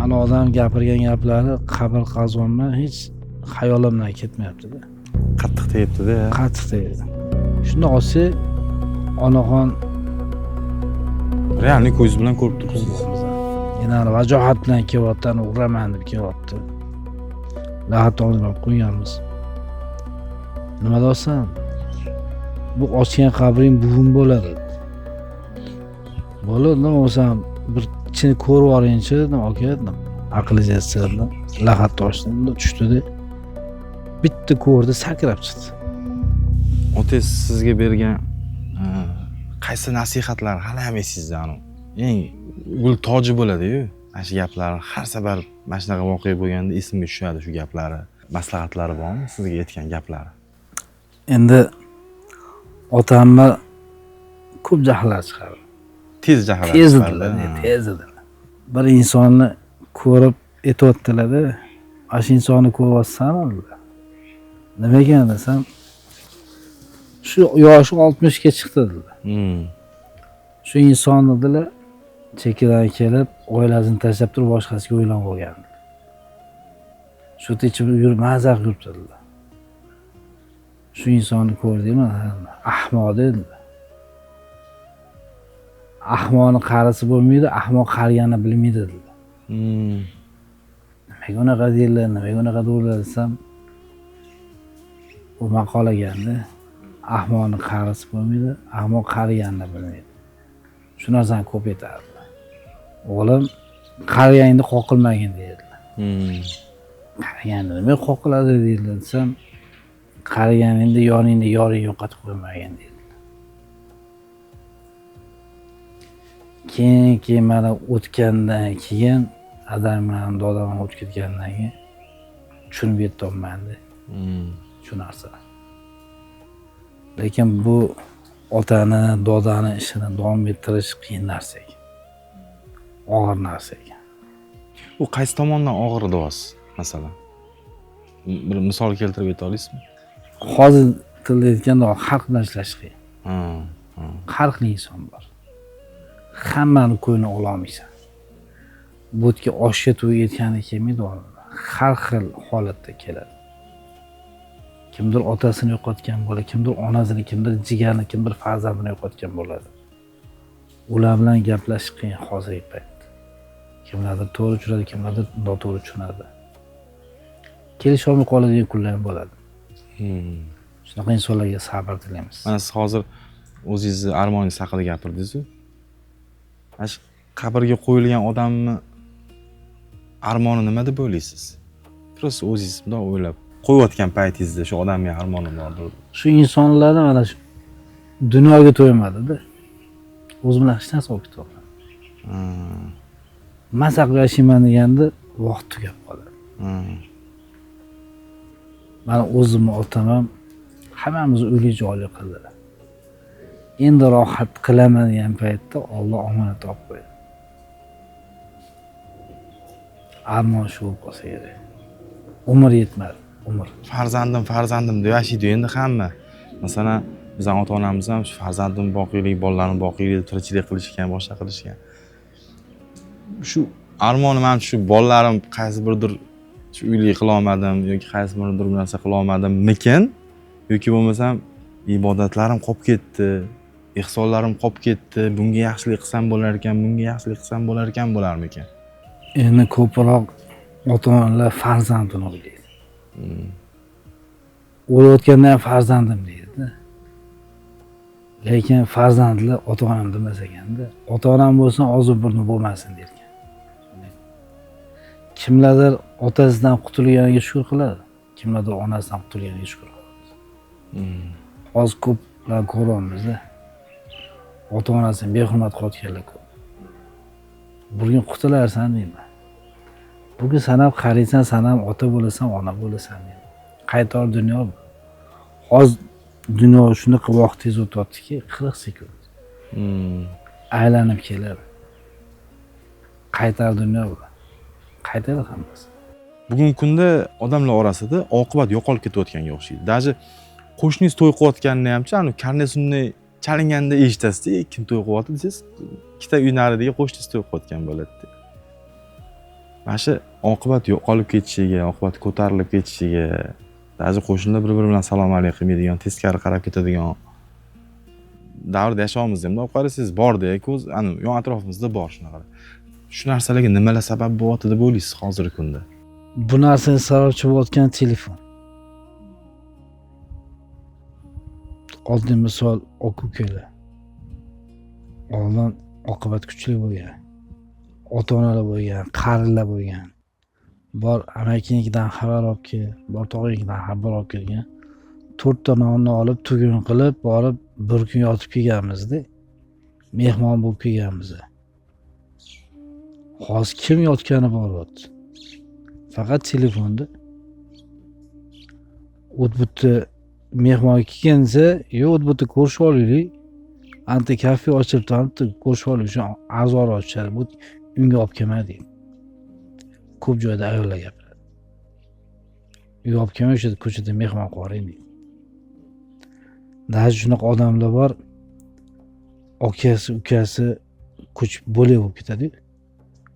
Ana odam gapirgan gaplari qabr qazonman hech xayolimdan ketmayapti-da. Qattiq tegibdi-da. Qattiq tegdi. Shunda olsak, onaxon Реальный ko'zingiz bilan ko'rib turibsiz. Yana vajohat bilan kelyapti, ana uraman deb kelyapti. Lahad oldini olib qo'yganmiz. Nima deyapsan? Bu ochgan qabring buvim bo'ladi. Bo'ladi, nima bo'lsam bir ichini ko'rib yuboringchi dedim, aka dedim. Aqli yetsa dedim. Lahad toshni bunday tushdida bitta ko'rdi, sakrab chiqdi. Otangiz sizga bergan qaysi nasihatlar hali ham esingizda anavi? Eng gul toji bo'ladi-yu. Mana shu gaplar har safar mana shunaqa voqea bo'lganda esimga tushadi shu gaplari. Maslahatlari bormi sizga aytgan gaplari? Endi otamni ko'p jahllar chiqardi. Tez jahllar Tez chiqardi. edilar, tez edilar. Bir insonni ko'rib aytyaptilar-da, mana shu insonni ko'ryapsan dedilar. Nima ekan desam, shu yoshi 60 ga chiqdi dedilar. Shu inson dedilar, chekkadan kelib, oilasini tashlab turib boshqasiga uylanib olgan. Shu yerda ichib yurib maza qilib yuribdi dedilar. Shu insonni ko'rdingmi? Ahmoq dedilar. Ahmoqni qarisi bo'lmaydi, ahmoq qariganini bilmaydi dedilar. Nimaga unaqa deydilar, nimaga unaqa deydilar desam, u maqol ekanda, ahmoqni qarisi bo'lmaydi, ahmoq qariganini bilmaydi. Shu narsani ko'p aytardilar. O'g'lim, qariganingda qoqilmagin deydilar. Qariganda nima qoqiladi deydilar desam, qariganingda yoningda yoring yo'qotib qo'ymagin deydilar. Keyin mana o'tgandan keyin adam bilan dodam ham o'tib ketgandan keyin tushunib yetolmadi shu narsa. Lekin bu otani, dodani ishini davom ettirish qiyin narsa ekan. Og'ir narsa ekan. U qaysi tomondan og'ir deyapsiz, masalan? Bir misol keltirib ayta olasizmi? Hozir tilda aytganda xalq bilan ishlash qiyin. Har xil inson bor. Hammani ko'nglini ola olmaysan. Bu yerga oshga to'y aytgani kelmaydi odamlar. Har xil holatda keladi. Kimdir otasini yo'qotgan bo'ladi, kimdir onasini, kimdir jigarini, kimdir farzandini yo'qotgan bo'ladi. Ular bilan gaplashish qiyin hozirgi paytda. Kimlardir to'g'ri tushunadi, kimlardir noto'g'ri tushunadi. Kelisholmay qoladigan kunlar ham bo'ladi. Shunaqa insonlarga sabr tilaymiz. Mana siz hozir o'zingizni armoningiz haqida gapirdingiz-ku. Mana shu qabrga qo'yilgan odamni armoni nima deb o'ylaysiz? Просто o'zingiz bundoq o'ylab qo'yayotgan paytingizda shu odamga armoni bordir. Shu insonlarni mana shu dunyoga to'ymadi-da. O'zi bilan hech narsa olib ketolmadi. Maza qilib yashayman deganda vaqt tugab qoladi. Mana o'zimni otam ham hammamizni uyli joyli qildilar. Endi rohat qilaman degan paytda Alloh omonat olib qo'ydi. Armon shu bo'lib qolsa kerak. Umr yetmadi, umr. Farzandim, farzandim deb yashaydi endi hamma. Masalan, bizning ota-onamiz ham shu farzandim boqiylik, bolalarim boqiylik deb tirikchilik qilishgan, boshqa qilishgan. Shu armonim ham shu bolalarim qaysi birdir shu uyli qila olmadim yoki qaysi birdir bir narsa qila olmadimmikin yoki bo'lmasam ibodatlarim qolib ketdi, ihsonlarim qolib ketdi, bunga yaxshilik qilsam bo'lar ekan, bunga yaxshilik qilsam bo'lar ekan bo'larmikan? Endi ko'proq ota-onalar farzandini o'ylaydi. O'layotganda ham farzandim deydi. Lekin farzandlar ota-onam demas ekanda, ota-onam bo'lsin, og'zi burni bo'lmasin derkan. Kimlardir otasidan qutulganiga shukr qiladi, kimlardir onasidan qutulganiga shukr qiladi. Hozir ko'plar ko'ryapmiz-da. Ota-onasini behurmat qilayotganlar ko'p. Bir kun qutularsan deyman. Bugun san ham qariysan, san ham ota bo'lasan, ona bo'lasan deyman. Qaytar dunyo bu. Hozir dunyo shunaqa vaqt tez o'tyaptiki, 40 sekund. Aylanib keladi. Qaytar dunyo bu. Qaytadi hammasi. Bugungi kunda odamlar orasida oqibat yo'qolib ketayotganga o'xshaydi. Даже qo'shningiz to'y qilayotganini hamchi, anu karnay chalinganda eshitasizda, kim to'y qilyapti desangiz, ikkita uy naridagi qo'shningiz to'y qilayotgan bo'ladi-da. Mana shu oqibat yo'qolib ketishiga, oqibat ko'tarilib ketishiga, ba'zi qo'shnilar bir-biri bilan salom alik qilmaydigan, teskari qarab ketadigan davrda yashayapmiz. Endi olib qarasangiz borda, ko'z ani yon atrofimizda bor shunaqa. Shu narsalarga nimalar sabab bo'lyapti deb o'ylaysiz hozirgi kunda? Bu narsani sababchi bo'layotgan telefon. Oddiy misol aka ukalar. Oldin oqibat kuchli bo'lgan. Ota-onalar bo'lgan, qarilar bo'lgan. Bor amakinikidan xabar olib kel, bor tog'angnikidan xabar olib kelgan. 4 ta nonni olib, tugun qilib, borib bir kun yotib kelganmizda. Mehmon bo'lib kelganmiz. Hozir kim yotgani boryapti? Faqat telefonda. O't-butda mehmon kelgansa, yo'q, o't-butda ko'rishib olaylik. Anta kafe ochilib turibdi, ko'rishib olaylik, shu arzonroq tushadi. Bu unga olib kelma deydi. Ko'p joyda ayollar gapiradi. Uyga olib kelmay, o'sha ko'chada mehmon qilib yuboring deydi. Даже shunaqa odamlar bor, akasi, ukasi ko'chib bo'lak bo'lib ketadi-yu.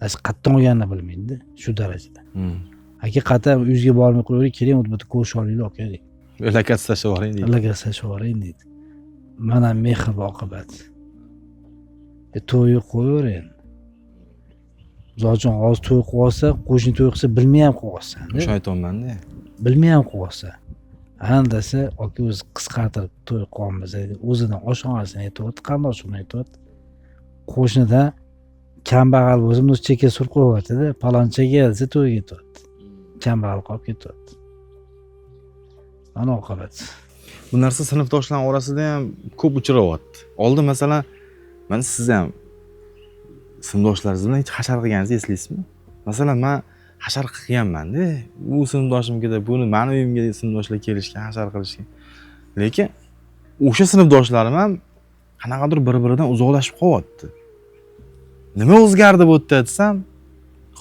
Даже qayerdan olganini bilmaydi-da, shu darajada. Aka qayerdan uyingizga bormay qo'yaylik, keling, o't-butda ko'rishib olaylik aka deydi. Lokatsiya tashlab yuboring deydi. Lokatsiya tashlab yuboring deydi. Mana mehr va oqibat. To'yni qo'yaver endi. Misol uchun hozir to'y qilib olsa, qo'shni to'y qilsa bilmay ham qilib olsa. O'sha aytyapman-da. Bilmay ham qilib olsa. Ana desa, aka o'zi qisqartirib to'y qilamiz deydi. O'zini oshxonasini aytyapti, qarindoshini aytyapti. Qo'shnida kambag'al bo'lsa, buni chekka surib qo'yyapti-da, palonchaga desa to'yga ketyapti. Kambag'al qolib ketyapti. Mana oqibat. Bu narsa sinfdoshlar orasida ham ko'p uchrayapti. Oldin masalan, mana siz ham sinfdoshlaringiz bilan hech hashar qilganingizni eslaysizmi? Masalan, men hashar qilganman-da. U sinfdoshimga, buni meni uyimga sinfdoshlar kelishgan, hashar qilishgan. Lekin o'sha sinfdoshlarim ham qanaqadir bir-biridan uzoqlashib qolyapti. Nima o'zgardi bu yerda desam,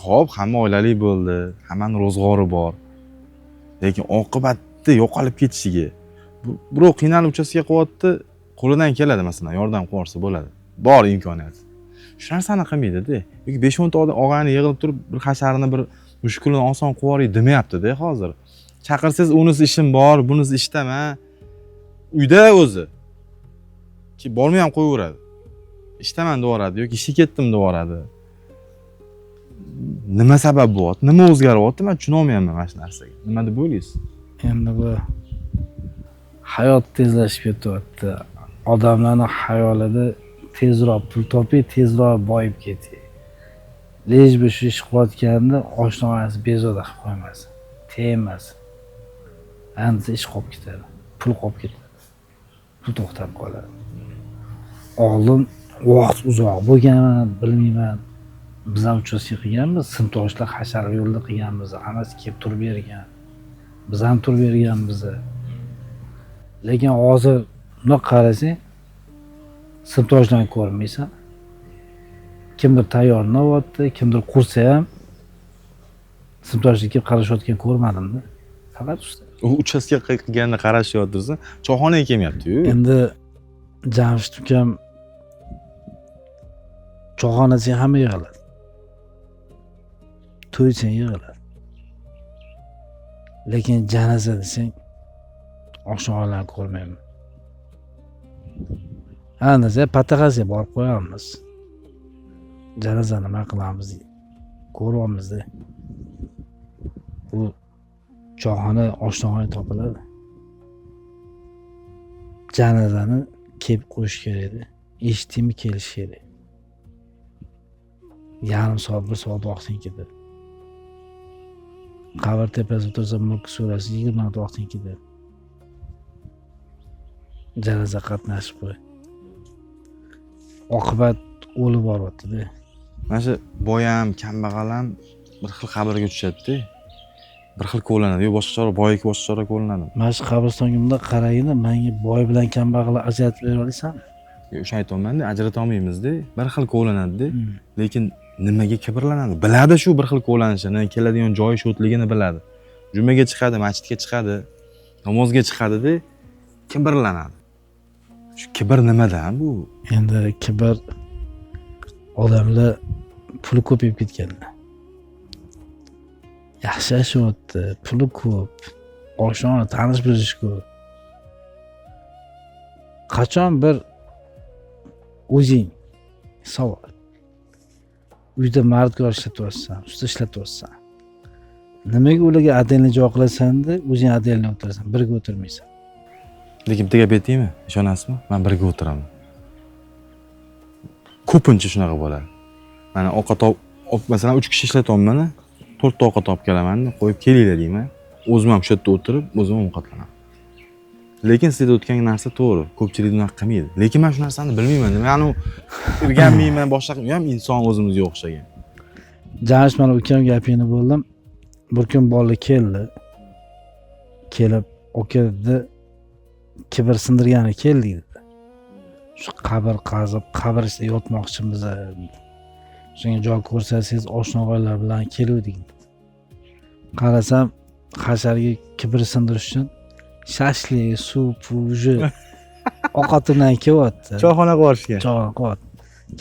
xo'p, hamma oilali bo'ldi, hammani ro'zg'ori bor. Lekin oqibatda yo'qolib ketishiga birov qiynalib uchastka qilyapti, qo'lidan keladi masalan, yordam qilib yuborsa bo'ladi. Bor imkoniyat. Shu narsani qilmaydi-da. Yoki 5-10 ta og'ayni yig'ilib turib bir hasharini, bir mushkulini oson qilib yuboray demayapti-da hozir. Chaqirsangiz unisi ishim bor, bunisi ishdaman. Uyda o'zi. Ki bormay ham qo'yaveradi. Ishdaman deb yuboradi yoki ishga ketdim deb yuboradi. Nima sabab bo'lyapti? Nima o'zgaryapti? Men tushuna olmayapman mana shu narsaga. Nima deb o'ylaysiz? Endi bu hayot tezlashib ketyapti. Odamlarning xayolida tezroq pul topay, tezroq boyib ketay. Lejbi shu ish qilayotganda oshna-onasi bezovta qilib qo'ymasin, tegmasin. Endi ish qolib ketadi, pul qolib ketadi. Pul to'xtab qoladi. Oldin vaqt uzoq bo'lgan, bilmayman. Biz ham uchastka qilganmiz, sinfdoshlar hashar yo'lda qilganmiz, hammasi kelib turib bergan. Biz ham turib berganmiz. Lekin hozir bundoq qarasang, sinfdoshlarni ko'rmaysan. Kimdir tayyorlanyapti, kimdir qursa ham sinfdoshlar kelib qarashayotgan ko'rmadimda. Faqat usta. U uchastka qilganda qarashyapti, choyxonaga kelmayapti-yu. Endi Jamshid ukam choyxonasiga hamma yig'iladi. To'y desang yig'iladi. Lekin janoza desang oshxonalarni ko'rmayman. Ha, desa patag'asiga borib qo'yamiz. Janoza nima qilamiz ko'ryapmiz-da. Bu choyxona, oshxona topiladi. Janozani kelib qo'yish kerak edi. Eshitdingmi, kelish kerak. Yarim soat, bir soat vaqting ketadi. Qabr tepasida tursa Mulk surasi 20 minut vaqting ketadi. Janoza qatnashib qo'y. Oqibat o'lib boryapti-da. Mana shu boy ham, kambag'al ham bir xil qabrga tushadi-da. Bir xil ko'rinadi, yo boshqacharoq, boyiki boshqacharoq ko'rinadi. Mana shu qabristonga bundoq qaraganda menga boy bilan kambag'alni ajratib bera olasanmi? O'sha aytyapman-da, ajrata olmaymiz-da. Bir xil ko'rinadi-da. Lekin nimaga kibrlanadi? Biladi shu bir xil ko'rinishini, keladigan joyi shu o'tligini biladi. Jumaga chiqadi, masjidga chiqadi, namozga chiqadi-da, kibrlanadi. Shu kibr nimadan bu? Endi kibr odamlar puli ko'payib ketganda. Yaxshi yashayapti, puli ko'p, oshxona tanish bilish ko'p. Qachon bir o'zing savol. Uyda mardkor ishlatyapsan, usta ishlatyapsan. Nimaga ularga отдельно joy qilasan-da, o'zing отдельно o'tirasan, birga o'tirmaysan. Lekin bitta gap aytaymi? Ishonasizmi? Men birga o'tiraman. Ko'pincha shunaqa bo'ladi. Mana ovqat masalan 3 kishi ishlatyapman, 4 ta ovqat olib kelaman, qo'yib kelinglar deyman. O'zim ham shu yerda o'tirib, o'zim ham ovqatlanaman. Lekin siz aytgan narsa to'g'ri. Ko'pchilik bunaqa qilmaydi. Lekin men shu narsani bilmayman. Nimani o'rganmayman, boshqa u ham inson o'zimizga o'xshagan. Janish, mana ukam gapingni bo'ldim. Bir kun bola keldi. Kelib, aka dedi, kibr sindirgani keldik dedi. Shu qabr qazib, qabr ichida yotmoqchimiz. Shunga joy ko'rsatsangiz oshna-og'aylar bilan keluvdik dedi. Qarasam, hasharga kibr sindirish uchun shashlik, suv, уже ovqati bilan kelyapti. Choyxona qilib yuborishgan. Choyxona qilyapti.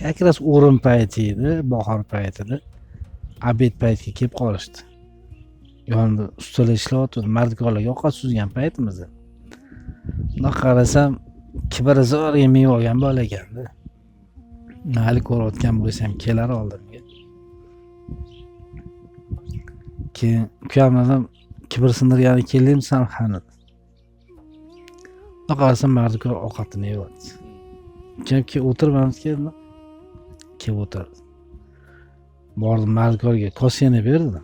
Как раз o'rim payti edi, bahor paytida. Obed paytiga kelib qolishdi. Yonida ustalar ishlayotdi, mardikorlarga ovqat suzgan paytimizda. Bundoq qarasam, kibri zo'rg'a minib olgan bola ekanda. Hali ko'rayotgan bo'lsam kelar oldimga. Keyin ukam dedim, kibr sindirgani keldingmi san? Ha dedi. Bundoq qarasam mardikor ovqatini yeyapti. Ukam kelib o'tirmamiz keldi. Kelib o'tirdi. Bordim mardikorga koseni berdi.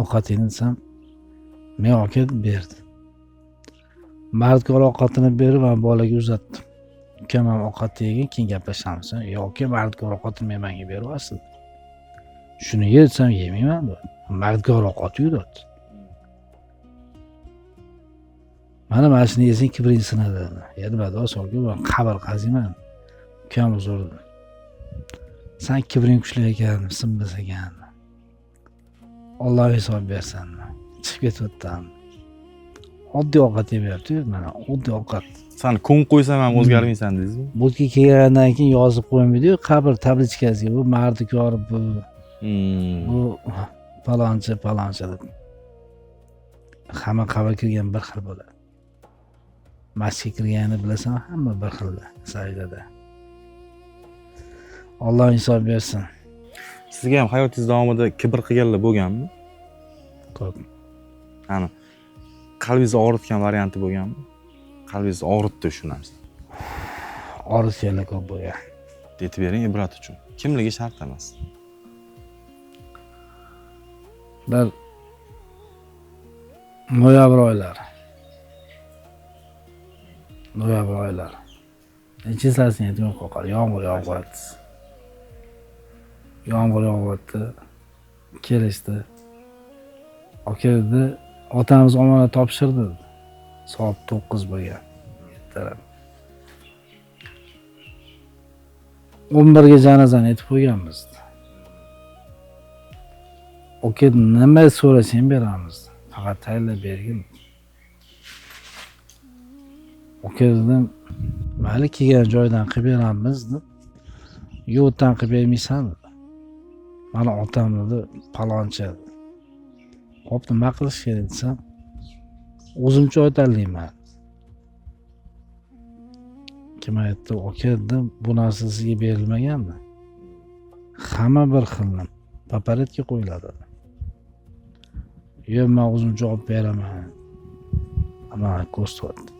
Ovqatingni desam, men aka deb berdi. Mardikor ovqatini berib, men bolaga uzatdim. Ukam ham ovqat yegan, keyin gaplashamiz. Yo'q aka, mardikor ovqatini men menga beryapsiz. Shuni ye desam, yemayman dedi. Mardikor ovqati yo'q dedi. Mana shuni yesang kibring sinadi. Ya nima aka, men qabr qaziyman. Ukam uzr. San kibring kuchli ekan, sinmas ekan. Alloh hisob bersin. Chiqib ketyapti. Oddiy ovqat yemayapti, mana oddiy ovqat. San ko'm qo'ysam ham o'zgarmaysan deysizmi? Bu yerga kelgandan keyin yozib qo'ymaydi-yu, qabr tablichkasiga bu mardikor, bu bu palonchi, palonchi deb. Hamma qabr kirgan bir xil bo'ladi. Masjidga kirganini bilasan, hamma bir xil sajdada. Alloh insof bersin. Sizga ham hayotingiz davomida kibr qilganlar bo'lganmi? Ko'p. Ya'ni qalbingizni og'ritgan varianti bo'lganmi? Qalbingizni og'ritdi shu narsa. Og'ritganlar ko'p bo'lgan. Aytib bering ibrat uchun. Kimligi shart emas. Bir noyabr oylari. Noyabr oylari. Nechasini aytmay qo'yar. Yomg'ir yog'yapti. Yomg'ir yog'yapti. Kelishdi. Aka dedi, otamiz omonat topshirdi dedi. Soat 9 bo'lgan. Ertalab. 11 ga janozani aytib qo'yganmiz. Aka nima so'rasang beramiz. Faqat tayinlab bergin. Aka dedim, mayli kelgan joydan qilib beramiz deb. Yo'qdan qilib bermaysan dedi. Mana otam dedi, palonchi. Xo'p, nima qilish kerak desam, o'zimcha joy tanlayman. Kim aytdi, aka dedim, bu narsa sizga berilmaganmi? Hamma bir xil, paparetga qo'yiladi. Yo'q, men o'zim javob beraman. Mana ko'rsatyapti.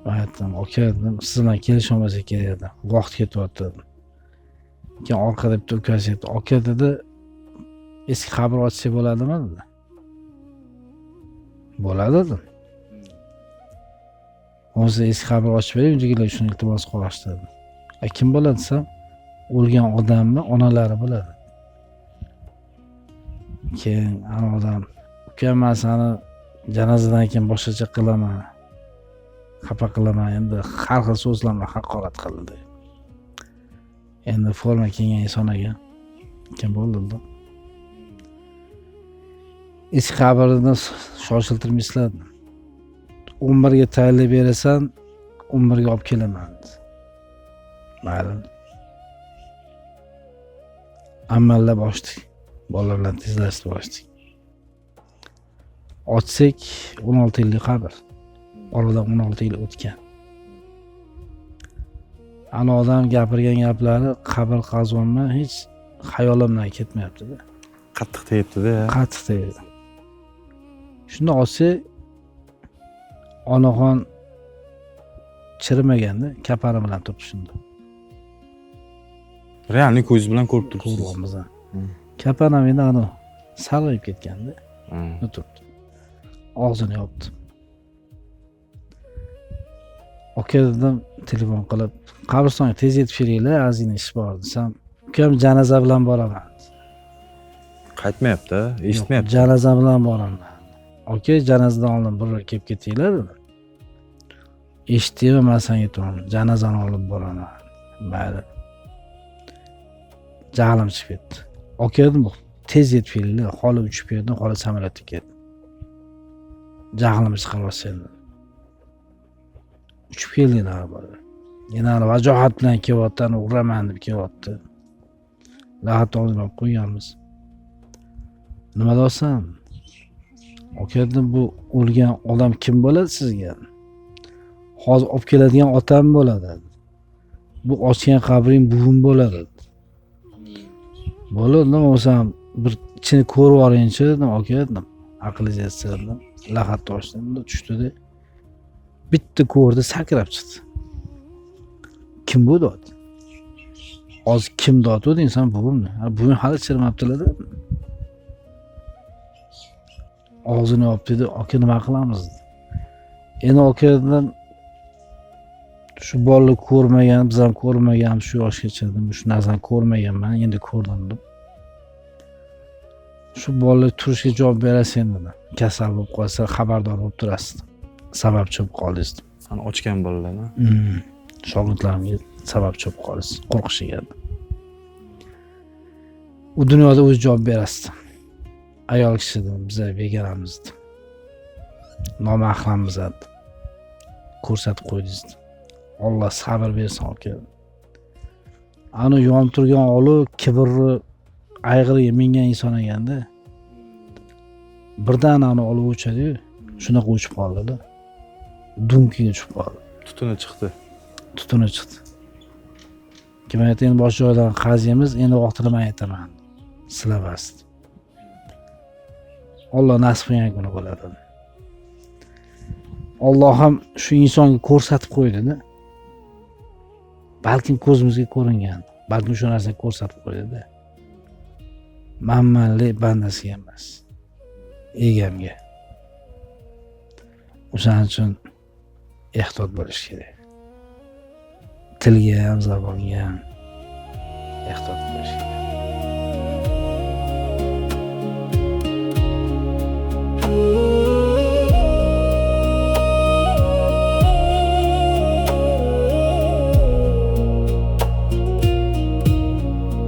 Men aytdim, aka dedim, siz bilan kelisha olmasak kerak edi. Vaqt ketyapti dedim. Keyin orqada bitta ukasi aytdi, aka dedi, eski qabr ochsak bo'ladimi dedi. Bo'ladi dedim. Hozir eski qabr ochib bering, uydagilar shuni iltimos qilishdi dedim. Kim bo'ladi desam, o'lgan odamni onalari bo'ladi. Keyin ana odam, ukam men seni janozadan keyin boshqacha qilaman, xafa qilaman, endi har xil so'zlar bilan haqorat qildi. Endi forma kiygan inson ekan. Kim bo'ldi dedim. Eski qabrni shoshiltirmaysizlar. 11 ga tayinlab berasan, 11 ga olib kelaman. Mayli. Amallab ochdik. Bolalar bilan tezlashtirib ochdik. Ochsak 16 yillik qabr. Oradan 16 yil o'tgan. Ana odam gapirgan gaplari qabr qazonman hech xayolimdan ketmayapti-da. Qattiq tegibdi-da. Qattiq tegdi. Shunda ochsak onaxon chirimaganda kapani bilan turibdi shunda. Realni ko'zingiz bilan ko'rib turibsiz. Ko'ryapmiz. Kapan ham endi ana sarg'ayib ketganda turibdi. Og'zini yopdi. Aka dedim, telefon qilib, qabristonga tez yetib kelinglar, ozgina ish bor desam, ukam janoza bilan boraman. Qaytmayapti, eshitmayapti. Janoza bilan boraman. Aka, janozadan oldin bir kelib ketinglar dedim. Eshitdingmi, man senga aytaman, janozani olib boraman. Mayli. Jahlim chiqib ketdi. Aka dedim, tez yetib kelinglar, xola uchib keldi, xola samolyotda ketdi. Jahlim chiqaryapsan dedim. Uchib keldi yana. Yana vajohat bilan kelyapti, uraman deb kelyapti. Lahat oldini olib qo'yganmiz. Nima deyapsan? Aka dedim, bu o'lgan odam kim bo'ladi sizga? Hozir olib keladigan otam bo'ladi. Bu ochgan qabring buvim bo'ladi. Bo'ladi, nima bo'lsam bir ichini ko'rib olayinchi dedim, aka dedim. Aqlingiz yetsa dedim. Lahatni ochdim, tushdida. Bitta ko'rdi, sakrab chiqdi. Kim bu dedi? Hozir kim dedi inson buvimni. Ha, buvim hali chirimabdilar dedi. Og'zini yopdi dedi, aka nima qilamiz dedi. Endi aka dedim, shu bolalar ko'rmagan, biz ham ko'rmagan, shu yoshgacha dedim, shu narsani ko'rmaganman, endi ko'rdim deb. Shu bolalar turishga javob berasiz dedim. Kasal bo'lib qolsa xabardor bo'lib turasiz. Sababchi bo'lib qoldingiz. Ana ochgan bolalarni. Shogirdlarimga sababchi bo'lib qoldingiz, qo'rqishiga. U dunyoda o'zi javob berasiz. Ayol kishi dedim, biz begonamiz dedim. Nomahrammiz dedim. Ko'rsatib qo'ydingiz. Alloh sabr bersin aka. Ana yonib turgan olov kibrni ayg'iriga mingan inson ekanda. Birdan ana olov o'chadi-yu, shunaqa o'chib qoldi-da. Dunkiga tushib qoldi. Tutuni chiqdi. Tutuni chiqdi. Kim aytdi, endi boshqa joydan qaziymiz, endi vaqtini men aytaman. Sizlar. Alloh nasib qilgan kuni bo'ladi. Alloh ham shu insonga ko'rsatib qo'ydi-da. Balkim ko'zimizga ko'ringan, balkim shu narsani ko'rsatib qo'ydi-da. Manmanlik bandasiga emas, egamga. O'shaning uchun ehtiyot bo'lish kerak. Tilga ham, zabonga ham ehtiyot bo'lish kerak.